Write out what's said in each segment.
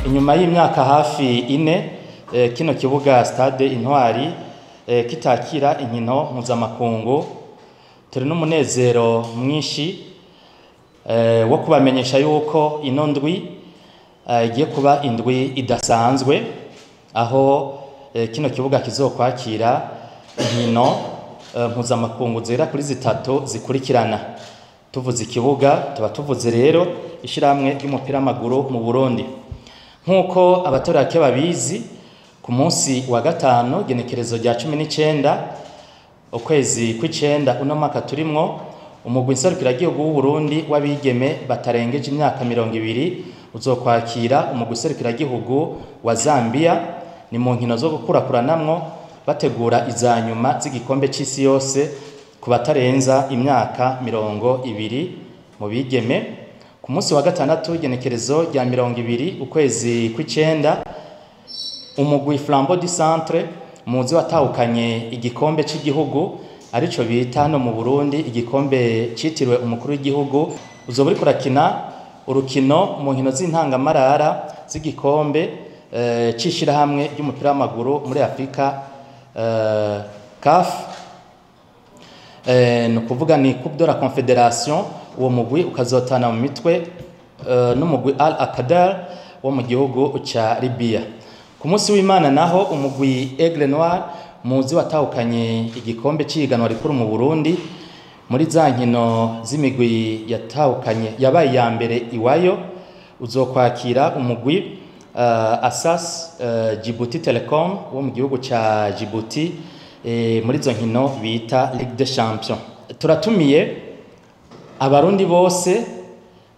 Inyuma y'imyaka hafi 4 kino kibuga Stade Intwari kitakira inkino mpuzamakungu, turi n'umunezero mwinshi wo kubamenyesha yuko ino ndwi igiye kuba indwi idasanzwe, aho kino kibuga kizokwakira inkino mpuzamakungu zera kuri 3 zikurikirana. Tuvuze ikibuga tuba tuvuze rero ishiramwe ry'umupira w'amaguru mu Burundi. Nkuko abatorake babizi, ku munsi wa gatanu genekerezo rya 19 ukwezi kw'icenda uno mwaka turimwo, umugwi nserukiragihugu w'u Burundi w'abigeme batarengeje imyaka 20 uzokwakira umugwi nserukiragihugu wa Zambia. Ni mu nkino zo gukurakuranamwo bategura iza nyuma z'igikombe c'isi yose ku batarenza imyaka 20 mu bigeme. Ku munsi wa gatandatu genekerezo rya 20 ukwezi kw'icenda, umugwi Flambeau du Centre muzi watahukanye igikombe c'igihugu, arico bita hano mu Burundi igikombe citiriwe umukuru w'igihugu, uzoba uriko urakina urukino mu nkino z'intangamarara z'igikombe c'ishirahamwe ry'umupira w'amaguru muri Afrika, CAF, ni ukuvuga ni Coupe de la Confédération. Uwo mugwi ukazotana mu mitwe n'umugwi Al Akadar wo mu gihugu ca Libya. Ku munsi w'Imana naho, umugwi Aigle Noir muzi watahukanye igikombe c'ihiganwa rikuru mu Burundi muri za nkino z'imigwi yatahukanye yabaye iya mbere iwayo, uzokwakira umugwi Asas Djibouti Telecom wo mu gihugu ca Djibouti muri izo nkino bita Ligue des Champions. Turatumiye abarundi bose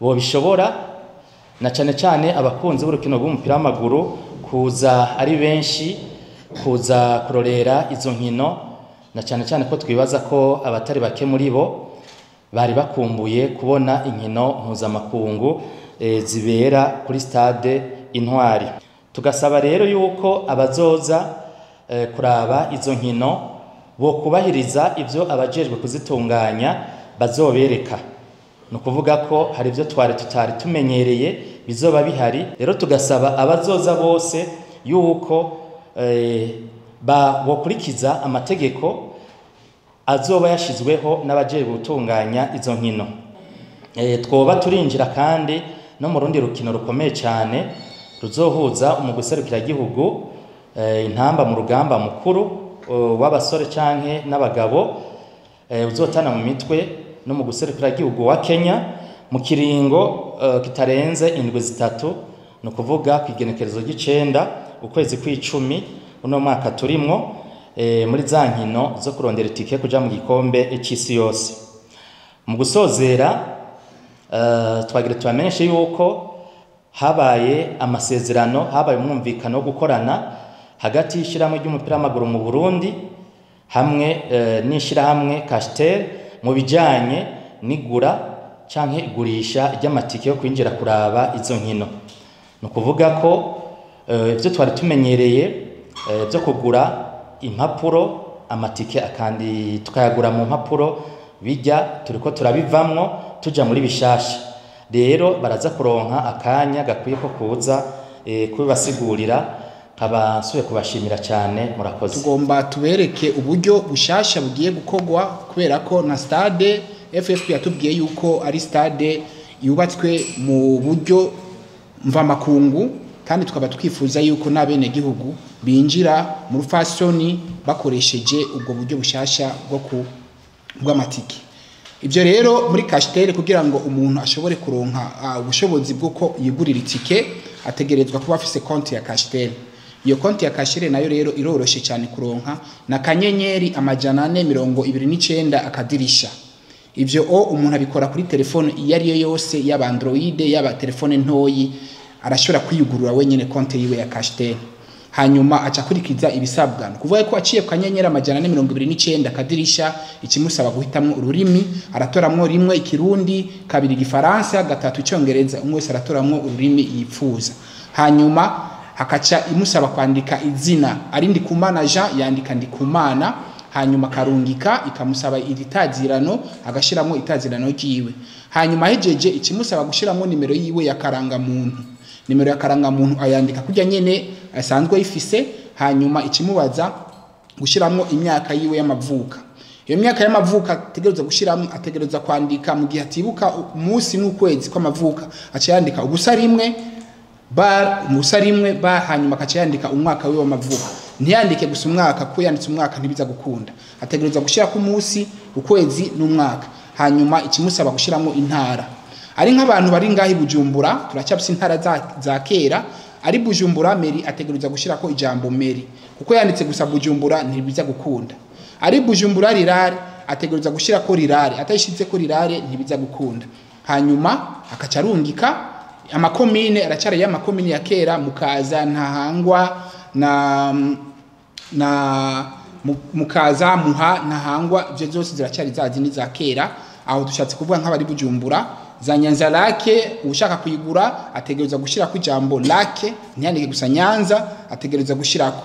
bobishobora, na cane cane abakunzi b'urukino rw'umupira w'amaguru, kuza ari benshi kuza kurorera izo nkino, na cane cane ko twibaza ko abatari bake muri bo bari bakumbuye kubona inkino mpuzamakungu zibera kuri Stade Intwari. Tugasaba rero yuko abazoza kuraba izo nkino bo kubahiriza ivyo abajejwe kuzitunganya bazobereka. Ni ukuvuga ko hari ibyo twari tutari tumenyereye bizoba bihari. Rero tugasaba abazoza bose yuko bokurikiza amategeko azoba yashizweho n'abajejwe gutunganya izo nkino. Twoba turinjira kandi no mu rundi rukino rukomeye cyane ruzohuza umugwi serukiragihugu intamba mu rugamba mukuru w'abasore canke n'abagabo, uzotana mu mitwe no mu guserukiragihugu wa Kenya mu kiringo kitarenze indwi 3, ni ukuvuga ku igenekerezo ry'icenda ukwezi kw'icumi uno mwaka turimwo, muri za nkino zo kurondera itike kuja mu gikombe c'isi yose. Mu gusozera, twagira tubamenyeshe yuko habaye amasezerano, habaye umwumvikano wo gukorana hagati y'ishirahamwe ry'umupira w'amaguru mu Burundi hamwe n'ishirahamwe Castel mu bijanye n'igura canke igurisha ry'amatike yo kwinjira kuraba izo nkino. Ni ukuvuga ko ivyo twari tumenyereye byo kugura impapuro, amatike akandi tukayagura mu mpapuro, bijya turiko turabivamwo tuja muri bishasha. Rero baraza kuronka akanya gakwiye ko kuza kubibasigurira. Nkaba nsubiye kubashimira cyane, murakoze. Tugomba tubereke uburyo bushasha bugiye gukorwa, kubera ko na stade FFP yatubwiye yuko ari stade yubatswe mu buryo mvamakungu, kandi tukaba twifuza yuko n'abenegihugu binjira mu rufasoni bakoresheje ubwo buryo bushasha bwo bw'amatike. Ibyo rero muri Castel, kugira ngo umuntu ashobore kuronka ubushobozi bw'uko yigurira itike, ategerezwa kuba afise konti ya Castel. Iyo konti ya Castel nayo rero iroroshe cyane kuronka, na *429#. Ivyo o umuntu abikora kuri telefone iyo ari yo yose, yaba Android, yaba telefone ntoyi, arashobora kwiyugurura wenyene konti yiwe ya Castel, hanyuma aca akurikiza ibisabwa. Ni ukuvuga ko aciye ku *429#, ikimusaba guhitamwo ururimi, aratoramwo 1 ikirundi, 2 igifaransa, 3 icyongereza. Umwe wese aratoramwo ururimi yipfuza, hanyuma hakaca imusaba kwandika izina. Ari Ndikumana Jean, yandika Ndikumana. Hanyuma akarungika, ikamusaba iri tazirano, agashiramo itazirano ryiwe. Hanyuma ahejeje, ikimusaba gushiramo nimero yiwe ya karangamuntu. Nimero ya karangamuntu ayandika kurya nyene asanzwe ayifise. Hanyuma ikimubaza gushiramwo imyaka yiwe y'amavuka. Iyo myaka y'amavuka ategereza gushiramo, ategereza kwandika, mu gihe atibuka umunsi n'ukwezi kw'amavuka, aca yandika 01 bar 01 bar, hanyuma akaca yandika umwaka wiwe w'amavuka. Ntiyandike gusa umwaka, kuko yanditse umwaka ntibiza gukunda. Ategereza gushirako umunsi, ukwezi n'umwaka. Hanyuma ikimusaba gushiramo intara. Ari nk'abantu bari ngahi Bujumbura, turacyafise intara za kera. Ari Bujumbura mairie, ategereza gushirako ijambo mairie, kuko yanditse gusa Bujumbura ntibiza gukunda. Ari Bujumbura rurale, ategereza gushirako rurale, atayishizeko rurale ntibiza gukunda. Hanyuma akaca arungika. Amakomine aracyari y'amakomine ya kera, Mukaza, Ntahangwa na Mukaza, Muha, Ntahangwa, ivyo zose ziracyari za zindi za kera. Aho dushatse kuvuga nk'abari Bujumbura. Za Nyanza Lac, ushaka kuyigura ategereza gushirako ijambo Lac, ntiyandike gusa Nyanza, ategereza gushirako.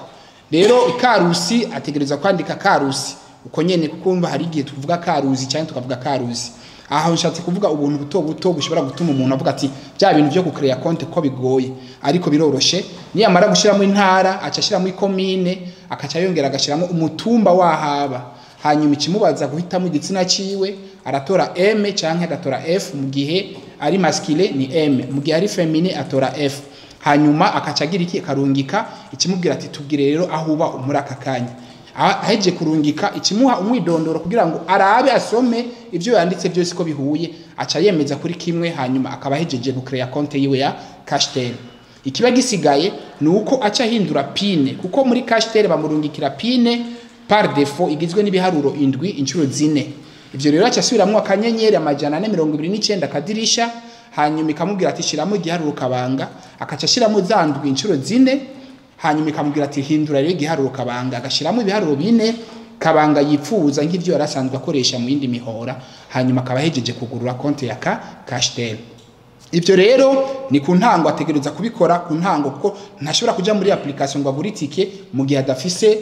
Rero Ikarusi, ategereza kwandika Karusi uko nyene, kuko umva hari igihe tuvuga Karuzi cyangwa tukavuga Karuzi. Aho nshatse kuvuga ubuntu buto buto bushobora gutuma umuntu avuga ati bya bintu byo gucreya konte ko bigoye, ariko biroroshe. Niyamara gushiramo intara, aca ashiramo ikomine, akaca yongera agashiramo umutumba wahaba. Hanyuma ikimubaza guhitamo igitsina ciwe, aratora M canke agatora F. Mu gihe ari masculin ni M, mu gihe ari féminin atora F. Hanyuma akaca agira iki? Akarungika. Ikimubwira ati tubwire rero aho uba muri aka kanya. Aheje kurungika, ikimuha umwidondoro kugira ngo arabe, asome ibyo yanditse byose ko bihuye, aca yemeza kuri kimwe. Hanyuma akaba ahejeje gucreya konte yiwe ya Cashtel. Ikiba gisigaye ni uko aca ahindura PIN, kuko muri Cashtel bamurungikira PIN par défaut igizwe n'ibiharuro 7 inshuro 4. Ivyo rero aca asubiramwo *429#, hanyuma ikamubwira ati shiramo igiharuro kabanga, akaca ashiramo za 7 inshuro 4. Hanyuma ikamubwira ati hindura rero igiharuro kabanga, agashiramo ibiharuro 4 kabanga yipfuza nk'ivyo yarasanzwe akoresha mu yindi mihora. Hanyuma akaba ahejeje kugurura konte ya Cashtel. Ivyo rero ni ku ntango, ategereza kubikora ku ntango, kuko ntashobora kuja muri application ngo agure itike mu gihe adafise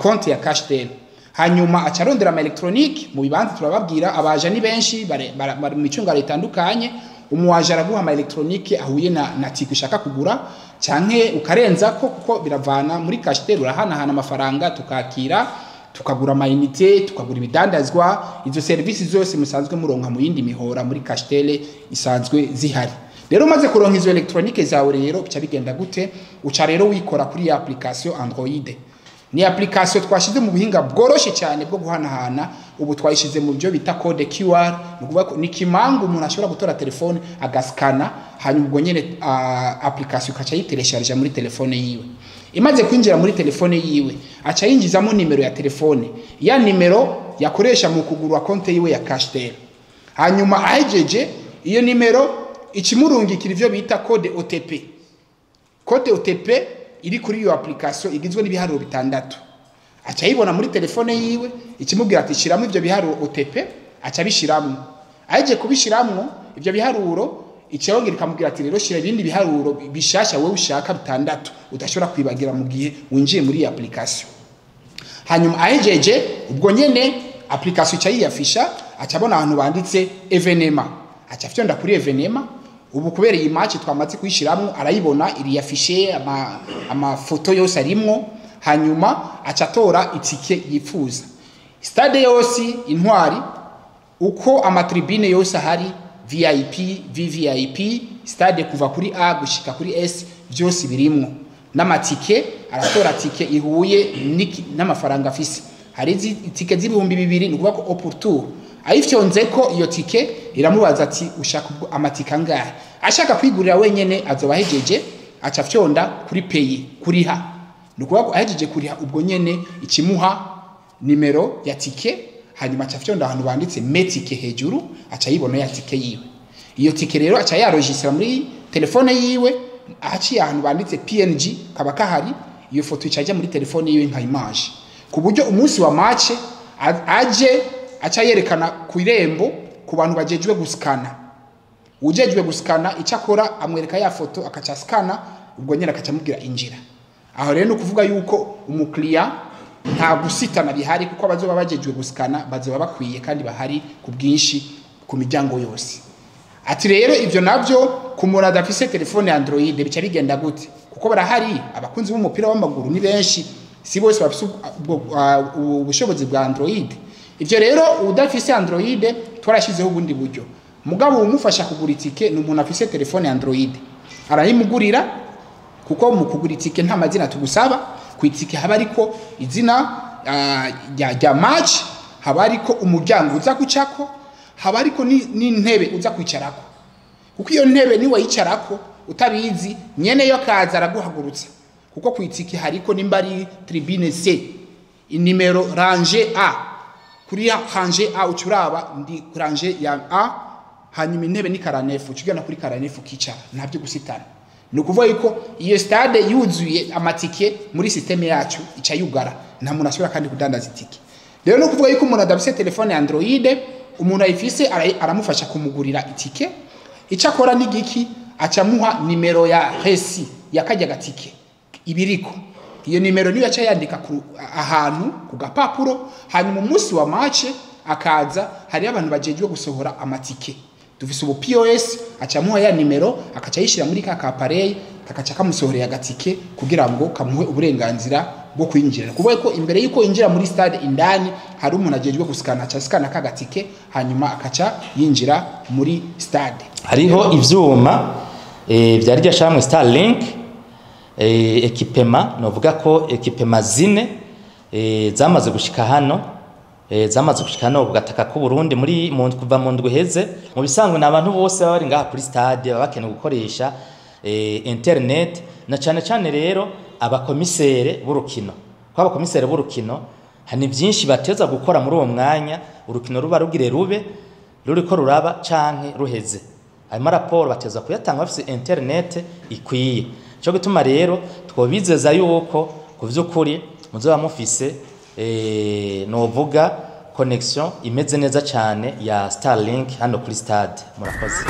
konte ya Cashtel. Hanyuma aca arondera ama électronique mu bibanza turababwira. Abaja ni benshi, bari mu micungano itandukanye. Umuwaje araguha ama électronique ahuye na tike ushaka kugura, canke ukarenzako, kuko biravana. Muri Cashtel urahanahana amafaranga, tukakira, tukagura ama unités, tukagura ibidandazwa. Izo services zose musanzwe muronka mu yindi mihora, muri Cashtel isanzwe zihari. Rero umaze kuronka izo électronique zawe rero, bica bigenda gute? Uca rero wikora kuri ya application Android. Ni application twashize mu buhinga bworoshe cyane bwo guhanahana. Ubu twayishize mu byo bita code QR, ni ukuvuga ko ni kimangu umuntu ashobora gutora telefone agaskana, hanyuma ubwo nyene application ikaca yitelecharja muri telefone yiwe. Imaze kwinjira muri telefone yiwe, aca yinjizamo nimero ya telefone, ya nimero yakoresha mu kugurura konte yiwe ya Cashtel. Hanyuma ahejeje, iyo nimero ikimurungikira ivyo bita code OTP. Code OTP iri kuri iyo application igizwe n'ibiharuro 6, aca ayibona muri telefone yiwe. Ikimubwira ati shiramo ivyo biharuro OTP, aca abishiramwo. Aheje kubishiramwo ivyo biharuro, icayongera ikamubwira ati rero shira ibindi biharuro bishasha wewe ushaka 6 udashobora kwibagira mu gihe winjiye muri iyi application. Hanyuma ahejeje, ubwo nyene application ica yiyafisha, aca abona ahantu banditse événement, aca afyonda kuri événement. Ubu kubera iyi match twamaze kuyishiramwo, arayibona iriyafishe, amafoto yose arimwo. Hanyuma aca atora itike yifuza. Stade yose Intwari, uko ama tribune yose ahari, VIP, VVIP, stade kuva kuri A gushika kuri S, byose birimwo n'amatike. Aratora tike ihuye n'amafaranga afise. Hari itike z'2000, ni ukuvuga ko au pourtour ayifyonze ko iyo tike, iramubaza ati ushaka amatike angahe? Ashaka kwigurira wenyene, azoba ahejeje, aca afyonda kuri payer, kuriha. Ni ukuvuga ko ahejeje kuriha, ubwo nyene ikimuha nimero ya tike. Hanyuma aca afyonda ahantu banditse mes tickets hejuru, aca yibona ya tike yiwe. Iyo tike rero aca yaregistra muri telefone yiwe, ahaciye ahantu banditse PNG kaba kahari. Iyo foto ica ijya muri telefone yiwe nka image, ku buryo umunsi wa match aje aca yerekana ku irembo ku bantu bajejwe gusikana. Ujejwe gusikana icyo akora, amwereka ya foto, akaca asikana, ubwo nyine akaca amubwira injira. Aho rero ni ukuvuga yuko umukiriya Nta gusitana bihari, kuko abazoba bajejwe gusikana bazoba bakwiye kandi bahari ku bwinshi ku miryango yose. Ati rero ivyo navyo ku muntu adafise telefone ya Android bica bigenda gute? Kuko barahari abakunzi b'umupira w'amaguru ni benshi, si bose bafise ubushobozi bwa Android. Ivyo rero udafise Android twarashizeho ubundi buryo. Mugabo umufasha kugura itike ni umuntu afise telefone ya Android, arayimugurira, kuko mu kugura itike nta mazina tugusaba. Ku itike haba ariko izina rya match, haba ariko umuryango uza gucako, haba ariko n'intebe uza kwicarako, kuko iyo ntebe ni wayicarako utabizi nyene yo kaza araguhagurutsa, kuko ku itike hariko nimba ari tribune C inimero rangée A, kuri rangée A ucuraba ndi rangée ya A, hanyuma intebe ni 49, ucugana kuri 49 ukicara, ntabyo gusitana. Ni ukuvuga yuko iyo stade yuzuye amatike muri système yacu ica yugara, nta muntu ashobora kandi kudandaza itike. Rero no kuvuga yuko umuntu adafise telefone ya Android, umuntu ayifise aramufasha kumugurira itike. Icyo akora ni giki? Acamuha nimero ya reçu ya kajya gatike ibiriko. Iyo nimero niyo aca yandika ahantu ku gapapuro, hanyuma umunsi wa match akaza, hariyo abantu bajejwe gusohora amatike, dufise ubu POS, acamuha ya nimero akaca yishira muri ka appareil, kakaca kamusohorera agatike kugira ngo kamuhe uburenganzira bwo kwinjira. Kuvuga ko imbere yuko yinjira muri stade indani hari umuntu ajejwe gusikana, aca asikana ka gatike, hanyuma akaca yinjira muri stade. Hariho ivyuma vyari rya shamwe Starlink, équipement, novuga ko équipements zine zamaze gushika hano, zamaze gushika hano ku gataka k'u Burundi muri mu kuva mu ndwi heze. Mu bisanzwe ni abantu bose baba bari ngaha kuri stade baba bakeneye gukoresha internet, na cane cane rero abakomisere b'urukino, kuko abakomisere b'urukino hani byinshi bateza gukora muri uwo mwanya urukino ruba rugire rube, ruriko ruraba canke ruheze. Ayo maraporo bateza kuyatanga bafise internet ikwiye. Cyo gituma rero twobizeza yuko ku vy'ukuri muzoba mufise novuga connexion imeze neza cyane ya Starlink hano kuri stade. Murakoze.